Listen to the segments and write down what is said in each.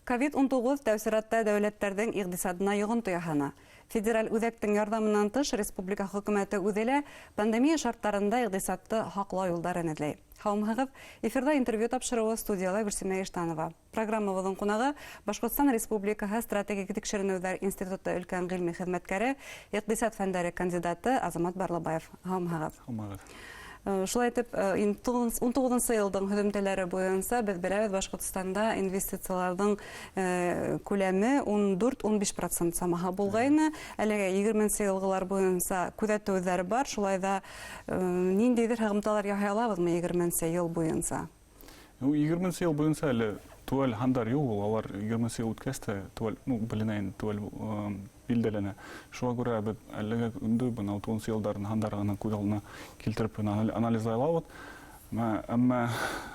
Ковид-19 тәү сиратта дәүләттәрҙең иҡтисадына йоғонто яһаны. Федераль үҙәктең ярҙамынан тыш республика хөкүмәте үҙе лә пандемия шарттарында иҡтисадты һаҡлау юлдарын эҙләй. Һаумыһығыҙ! Эфирҙа интервью тапшырыуы, студияла Гөлсимә Иштанова. Программабыҙҙың ҡунағы Башҡортостан Республикаһы стратегик тикшеренеүҙәр институты өлкән ғилми хеҙмәткәре, иҡтисад фәндәре кандидаты Азамат Барлыбаев. Һаумыһығыҙ! Һаумыһығыҙ! Шулай итеп, 19-нсы йылдың һөҙөмтәләре буйынса беҙ беләбеҙ, Башҡортостанда инвестицияларҙың күләме 14-15 процент самаһы булғайны. Әлегә 20-нсе йылғылар буйынса күҙәтеүҙәр бар, шулай ҙа ниндәйҙер һығымталар яһай алабыҙмы 20-нсе йыл буйынса? Ну, 20-нсе йыл буйынса әле теүәл һандар юҡ ул, алар 20-нсе йыл үткәс тә теүәл, ну, беленә инде, теүәл билдәләнә. Шуға күрә беҙ әлегә көндө бына 30-нсы йылдарын һандары ғына күҙ алдына килтереп анализлай алабыҙ. Әммә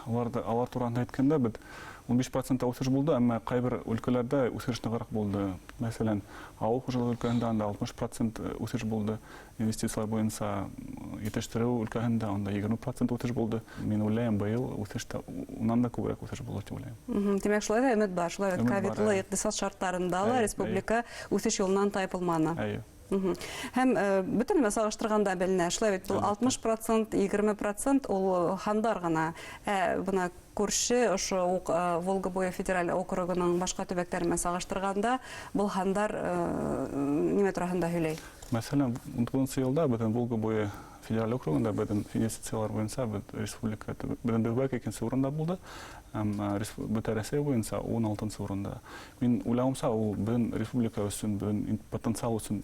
аларҙы, алар тураһында әйткәндә, беҙ 15 процентта үҫеш булды, әммә ҡайбер өлкәләрҙә үҫеш нығыраҡ булды. Мәҫәлән, ауыл хужалығы өлкәһендә анда 60 процент үҫеш булды. Инвестициялар буйынса етештереү өлкәһендә анда 20 процент үҫеш булды. Мин уйлайым, быйыл үҫеш тә унан да күберәк үҫеш булыр дип уйлайым. Тимәк, шулай ҙа өмөт бар. Шулай бит, ковидлы иҡтисад шарттарында ла республика үҫеш юлынан тайпылманы. Әйе. Һәм бөтә нәмә сағыштырғанда беленә. Шулай бит, был 60 процент, 20 процент ул һандар ғына. Ә бына күрше ошо уҡ Волга буйы федераль округының башҡа төбәктәре менән сағыштырғанда был һандар нимә тураһында һөйләй? Мәҫәлән, 19-нсы йылда беҙҙең Волга буйы федераль округында беҙҙең инвестициялар буйынса беҙ республика беҙҙең төбәк икенсе урында булды. Һәм бөтә Рәсәй буйынса 16-нсы урында. Мин уйлауымса, ул беҙҙең республика өсөн, беҙҙең потенциал өсөн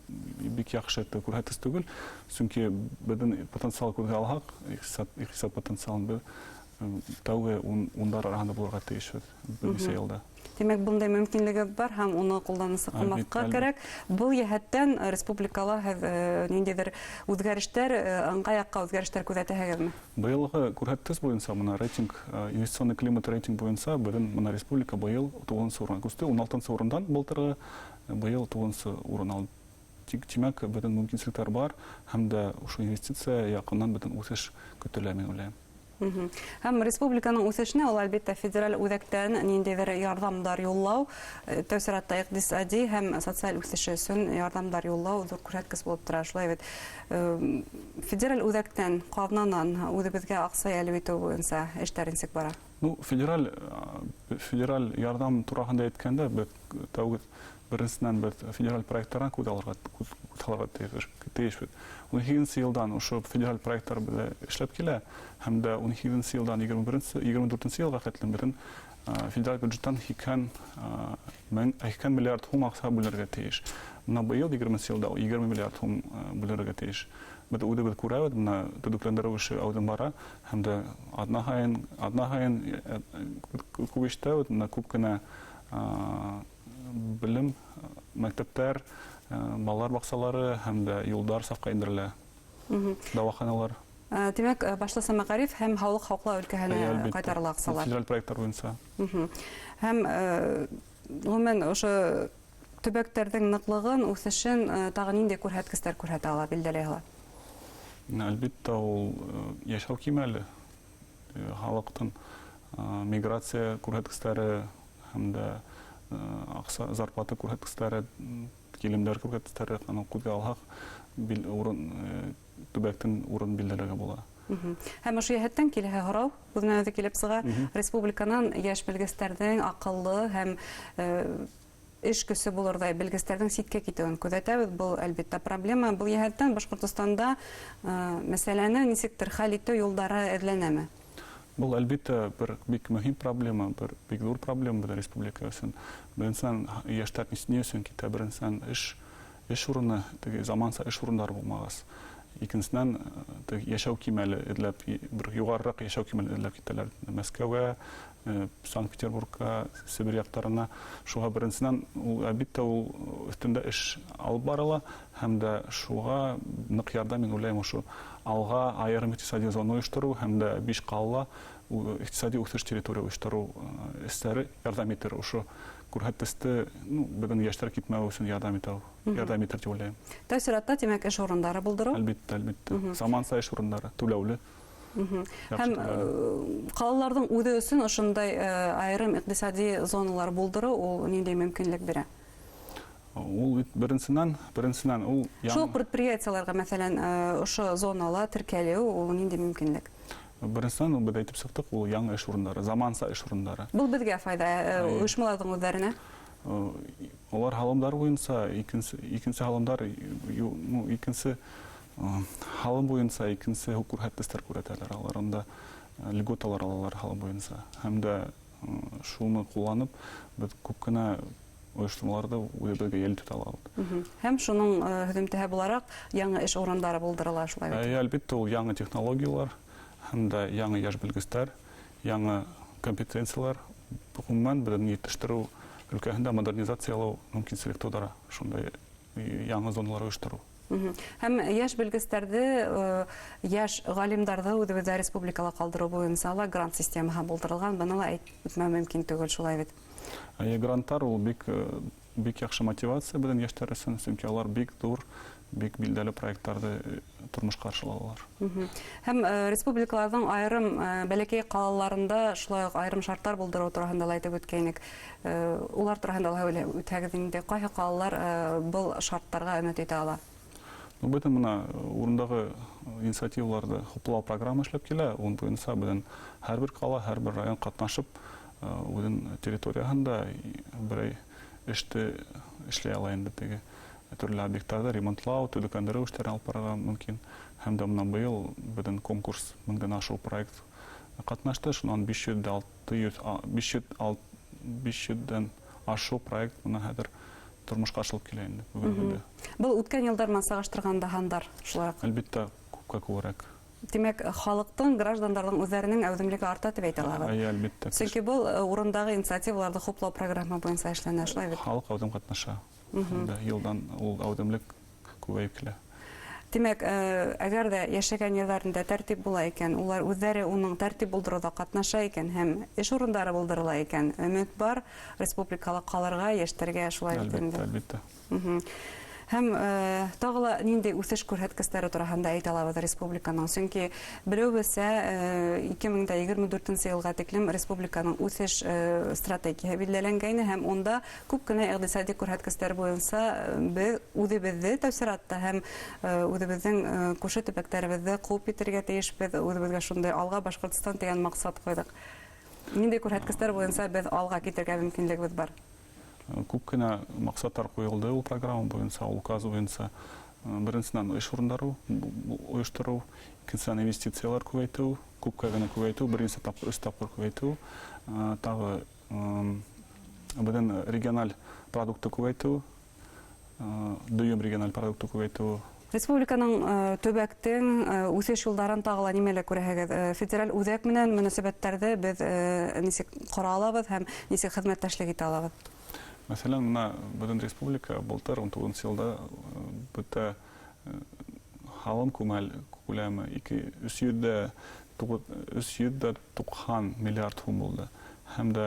бик яҡшы күрһәткес түгел. Сөнки беҙҙең потенциал күҙгә алһаҡ, икътисад, икътисад потенциалын беҙ тәүге ундар араһында булырға тейешбеҙ бер нисә йылда. Тимәк, бындай мөмкинлегебеҙ бар һәм уны ҡулланыусы ҡылмаҫҡа кәрәк. Был йәһәттән республикала һеҙ ниндәйҙер үҙгәрештәр, ыңғай яҡҡа үҙгәрештәр күҙәтәһегеҙме? Быйылғы күрһәткес буйынса, мына рейтинг, инвестиционный климат рейтинг буйынса беҙҙең мына республика быйыл туғыҙынсы урынға күсте, 16-нсы урындан былтырғы быйыл туғыҙынсы урын алды. Тимәк, беҙҙең мөмкинселектәр бар һәм дә ошо инвестиция яҡыннан беҙҙең үҫеш көтөлә, мин уйлайым. Һәм республиканың үҫешенә ул, әлбиттә, федераль үҙәктән ниндәйҙер ярҙамдар юллау, тәү сиратта иҡтисади һәм социаль үҫеше өсөн ярҙамдар юллау ҙур күрһәткес булып тора. Шулай бит, федераль үҙәктән, ҡаҙнанан үҙебеҙгә аҡса йәлеп итеү буйынса эштәр нисек бара? Ну, федераль ярҙам тураһында әйткәндә, беҙ тәүге беренсенән беҙ федераль проекттарҙан күҙ алырға, күҙ һалырға тейешбеҙ. 18-нсе йылдан ошо федераль проекттар беҙҙә эшләп килә, һәм дә 18-нсе йылдан 21-нсе, 24-нсе йылға хәтлем беҙҙең федераль бюджеттан 80 мең, 80 миллиард һум аҡса бүленергә тейеш. Бына быйыл 20-нсе йылда 20 миллиард һум бүленергә тейеш. Беҙ үҙебеҙ күрәбеҙ, бына төҙөкләндереү эше әүҙем бара, һәм дә аҙна һайын күп ишетәбеҙ, бына күп кенә белем мәктәптәр, балалар баҡсалары һәм дә юлдар сафҡа индерелә, дауаханалар. Тимәк, башлыса мәғариф һәм һаулыҡ һаҡлау өлкәһенә ҡайтарыла аҡсалар. Федераль проекттар буйынса. Һәм ғөмүмән ошо төбәктәрҙең ныҡлығын, үҫешен тағы ниндәй күрһәткестәр күрһәтә ала, билдәләй ала? Әлбиттә, ул йәшәү кимәле, халыҡтың миграция күрһәткестәре һәм дә аҡса зарплата күрһәткестәре, килемдәр күрһәткестәре, аны күҙгә алһаҡ, урын төбәктең урын билдәләргә була. Һәм ошо йәһәттән киләһе һорау үҙенән үҙе килеп сыға. Республиканан йәш белгестәрҙең, аҡыллы һәм эш көсө булырҙай белгестәрҙең ситкә китеүен күҙәтәбеҙ. Был, әлбиттә, проблема. Был йәһәттән Башҡортостанда мәсьәләне нисектер хәл итеү юлдары эҙләнәме? Был, әлбиттә, бер бик мөһим проблема, бер бик ҙур проблема беҙҙең республика өсөн. Беренсенән, йәштәр ни өсөн китә? Беренсенән, эш урыны, теге заманса эш урындары булмағас. Икенсенән, теге йәшәү кимәле эҙләп, бер юғарыраҡ йәшәү кимәле эҙләп китәләр. Мәскәүгә, Санкт-Петербургка, Себер яҡтарына. Шуға беренсенән, ул, әлбиттә, ул өҫтөндә эш алып барыла һәм дә шуға ныҡ ярҙам, мин уйлайым, ошо алға айырым иҡтисади зона ойоштороу һәм дә биш ҡалала иҡтисади үҫеш территория ойоштороу эштәре ярҙам итер. Ошо күрһәткесте, ну, беҙҙең йәштәр китмәү өсөн ярҙам итә, ярҙам итер тип уйлайым. Тәү сиратта, тимәк, эш урындары булдырыу. Әлбиттә. Заманса эш урындары, түләүле. Һәм ҡалаларҙың үҙе өсөн ошондай айырым иҡтисади зоналар булдырыу ул ниндәй мөмкинлек бирә? Ул бит беренсенән ул шул предприятиеларға, мәҫәлән, ошо зонала теркәлеү ул ниндәй мөмкинлек? Беренсенән, ул беҙ әйтеп сыҡтыҡ, ул яңы эш урындары, заманса эш урындары. Был беҙгә файҙа, ойошмаларҙың үҙҙәренә? Улар һалымдар буйынса, икенсе һалымдар, ну, икенсе һалым буйынса икенсе күрһәткестәр күрһәтәләр. Алар унда льготалар алалар һалым буйынса. Һәм дә шуны ҡулланып, беҙ күп кенә ойоштормаларҙы үҙебеҙгә йәлеп итә алабыҙ. Һәм шуның һөҙөмтәһе булараҡ яңы эш урындары булдырыла, шулай бит? Әлбиттә, ул яңы технологиялар һәм дә яңы йәш белгестәр, яңы компетенциялар, ғөмүмән беҙҙең етештереү өлкәһендә модернизациялау мөмкинселек тыуҙыра, шундай яңы зоналар ойоштороу. Һәм йәш белгестәрҙе, йәш ғалимдарҙы үҙебеҙҙә республикала ҡалдырыу буйынса ла грант системаһы булдырылған, быны ла әйтеп үтмәү мөмкин түгел, шулай бит? Гранттар ул бик яҡшы мотивация беҙҙең йәштәр өсөн, сөнки алар бик ҙур, бик билдәле проекттарҙы тормошҡа ашыра алалар. Һәм республикаларҙың айырым бәләкәй ҡалаларында шулай уҡ айырым шарттар булдырыу тураһында ла әйтеп үткәйнек. Улар тураһында ла һөйләп үтһәгеҙ инде, ҡайһы ҡалалар был шарттарға өмөт итә ала? Бөтөн бына урындағы инициативаларҙы хуплау программа эшләп килә. Уның буйынса беҙҙең һәр бер ҡала, һәр бер район ҡатнашып, үҙенең территорияһында берәй эште эшләй ала инде, теге төрлө объекттарҙы ремонтлау, төҙөкләндереү эштәрен алып барырға мөмкин. Һәм дә бына быйыл беҙҙең конкурс меңдән ашыу проект ҡатнашты. Шунан биш йөҙ алты йөҙ, биш йөҙ ал-, биш йөҙҙән ашыу проект бына хәҙер тормошҡа ашырылып килә инде бөгөнгө көндә. Был үткән йылдар менән сағыштырғанда һандар шулай уҡ? Әлбиттә, күпкә күберәк. Тимәк, халыҡтың, граждандарҙың үҙҙәренең әүҙемлеге арта тип әйтә алабыҙ. Әйе, әлбиттә. Сөнки был урындағы инициативаларҙы хуплау программа буйынса эшләнә, шулай бит? Халыҡ әүҙем ҡатнаша. Һәм йылдан ул әүҙемлек күбәйеп килә. Тимәк, әгәр ҙә йәшәгән ерҙәрендә тәртип була икән, улар үҙҙәре уның тәртип булдырыуҙа ҡатнаша икән һәм эш урындары булдырыла икән, өмөт бар республикала ҡалырға, йәштәргә, шулай бит инде. Әлбиттә, әлбиттә. Һәм тағы ла ниндәй үҫеш күрһәткестәре тураһында әйтә алабыҙ республиканың? Сөнки белеүебеҙсә, ике мең дә егерме дүртенсе йылға тиклем республиканың үҫеш стратегияһы билдәләнгәйне һәм унда күп кенә иҡтисади күрһәткестәр буйынса беҙ үҙебеҙҙе тәү сиратта һәм үҙебеҙҙең күрше төбәктәребеҙҙе ҡыуып етергә тейешбеҙ, үҙебеҙгә шундай алға Башҡортостан тигән маҡсат ҡуйҙыҡ. Ниндәй күрһәткестәр буйынса беҙ алға китергә мөмкинлегебеҙ бар? Күп кенә маҡсаттар ҡуйылды ул программа буйынса, ул указ буйынса. Беренсенән, эш урындары ойоштороу, икенсенән, инвестициялар күбәйтеү, күпкә генә күбәйтеү, бер нисә тапҡыр, өс тапҡыр күбәйтеү. Тағы беҙҙең региональ продукты күбәйтеү, дөйөм региональ продукты күбәйтеү. Республиканың төбәктең үҫеш юлдарын тағы ла нимәлә күрәһегеҙ? Федераль үҙәк менән мөнәсәбәттәрҙе беҙ нисек ҡора алабыҙ һәм нисек хеҙмәттәшлек итә алабыҙ? Мәҫәлән, бына беҙҙең республика былтыр ун туғыҙынсы йылда бөтә һалым күләме ике, өс йөҙ дә туғыҙ, өс йөҙ дә туҡһан миллиард һум булды. Һәм дә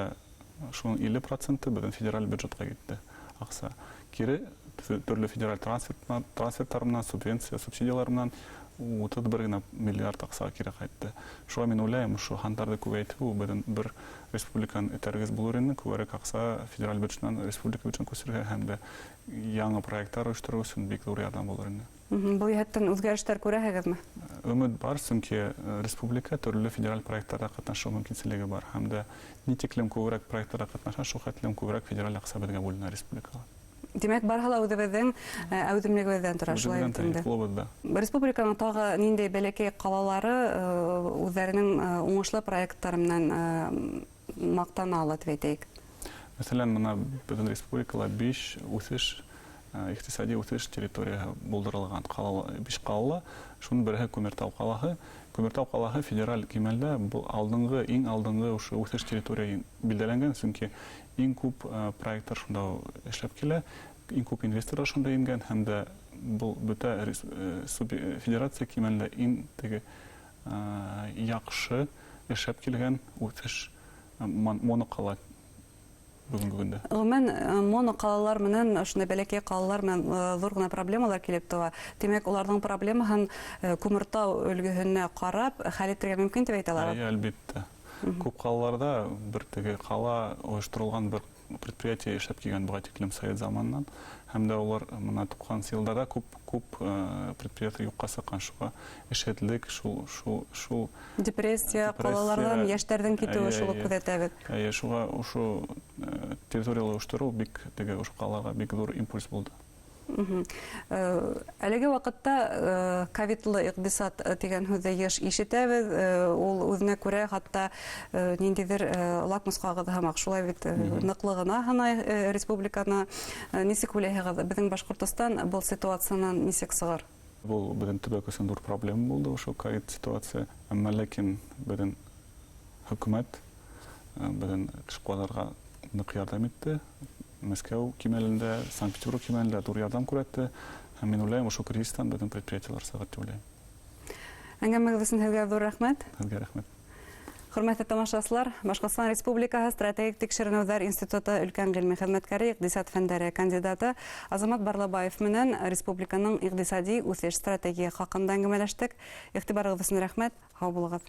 шуның илле проценты беҙҙең федераль бюджетҡа китте аҡса. Кире төрлө федераль трансферттар менән, субвенция, субсидиялар менән утыҙ бер генә миллиард аҡса кире ҡайтты. Шуға мин уйлайым, ошо һандарҙы күбәйтеү беҙҙең бер республиканы этәргес булыр ине, күберәк аҡса федераль бюджеттан республика бюджетына күсергә һәм дә яңы проекттар ойоштороу өсөн бик ҙур ярҙам булыр ине. Был йәһәттән үҙгәрештәр күрәһегеҙме? Өмөт бар, сөнки республика төрлө федераль проекттарҙа ҡатнашыу мөмкинселеге бар. Һәм дә ни тиклем күберәк проекттарҙа ҡатнаша, шул хәтлем күберәк федераль аҡса беҙгә бүленә республикаға. Тимәк, барыһы ла үҙебеҙҙең әүҙемлегебеҙҙән тора, шулай Үҙебеҙҙән бит инде. тора, клубыбыҙҙа. Республиканың тағы ниндәй бәләкәй ҡалалары үҙҙәренең уңышлы проекттары менән маҡтана ала тип әйтәйек? Мәҫәлән, бына беҙҙең республикала 5 иҡтисади үҫеш территорияһы булдырылған 5 ҡалала, шуның береһе Күмертау ҡалаһы. Күмертау ҡалаһы федераль кимәлдә был иң алдынғы ошо үҫеш территорияһы билдәләнгән, сөнки иң күп проекттар шунда эшләп килә, иң күп инвесторҙар шунда ингән, һәм дә был бөтә федерация кимәлендә иң теге яҡшы эшләп килгән үҫеш моноҡала Бөгөнгө көндә. Ғөмүмән, моноҡалалар менән, ошондай бәләкәй ҡалалар менән ҙур ғына проблемалар килеп тыуа. Тимәк, уларҙың проблемаһын Күмертау өлгөһөнә ҡарап хәл итергә мөмкин тип әйтә алабыҙ. Эйе, әлбиттә. Күп ҡалаларҙа бер теге ҡала ойошторолған бер предприятие эшләп килгән быға тиклем совет заманынан, һәм дә улар мына 90-нсы йылдарҙа күп күп предприятие юҡҡа сыҡҡан, шуға эшһеҙлек шул Депрессия, ҡалаларҙан йәштәрҙең китеүе, шул уҡ күҙәтәбеҙ. Эйе, шуға ошо территорияла ойоштороу бик теге ошо ҡалаларға бик ҙур импульс булды. Әлеге ваҡытта ковидлы иҡтисад тигән һүҙҙе йыш ишетәбеҙ. Ул үҙенә күрә хатта ниндәйҙер лакмус ҡағыҙы һымаҡ, шулай бит, ныҡлығына һанай республиканы. Нисек уйлайһығыҙ, беҙҙең Башҡортостан был ситуациянан нисек сығыр? Был беҙҙең төбәк өсөн ҙур проблема булды, ошо ковид ситуация. Әммә ләкин беҙҙең хөкүмәт беҙҙең эшҡыуарларға ныҡ ярҙам итте. Мәскәү кимәлендә, Санкт-Петербург кимәлендә ҙур ярҙам күрһәтте. Һәм мин уйлайым, ошо кризистан беҙҙең предприятиелар сығыр тип уйлайым. Әңгәмәгеҙ өсөн һеҙгә ҙур рәхмәт. Һеҙгә рәхмәт. Хөрмәтле тамашасылар, Башҡортостан Республикаһы Стратегик тикшеренеүҙәр институты өлкән ғилми хеҙмәткәре, иҡтисад фәндәре кандидаты Азамат Барлыбаев менән республиканың иҡтисади үҫеш стратегияһы хаҡында әңгәмәләштек. Иғтибарығыҙ өсөн рәхмәт. Һау булығыҙ.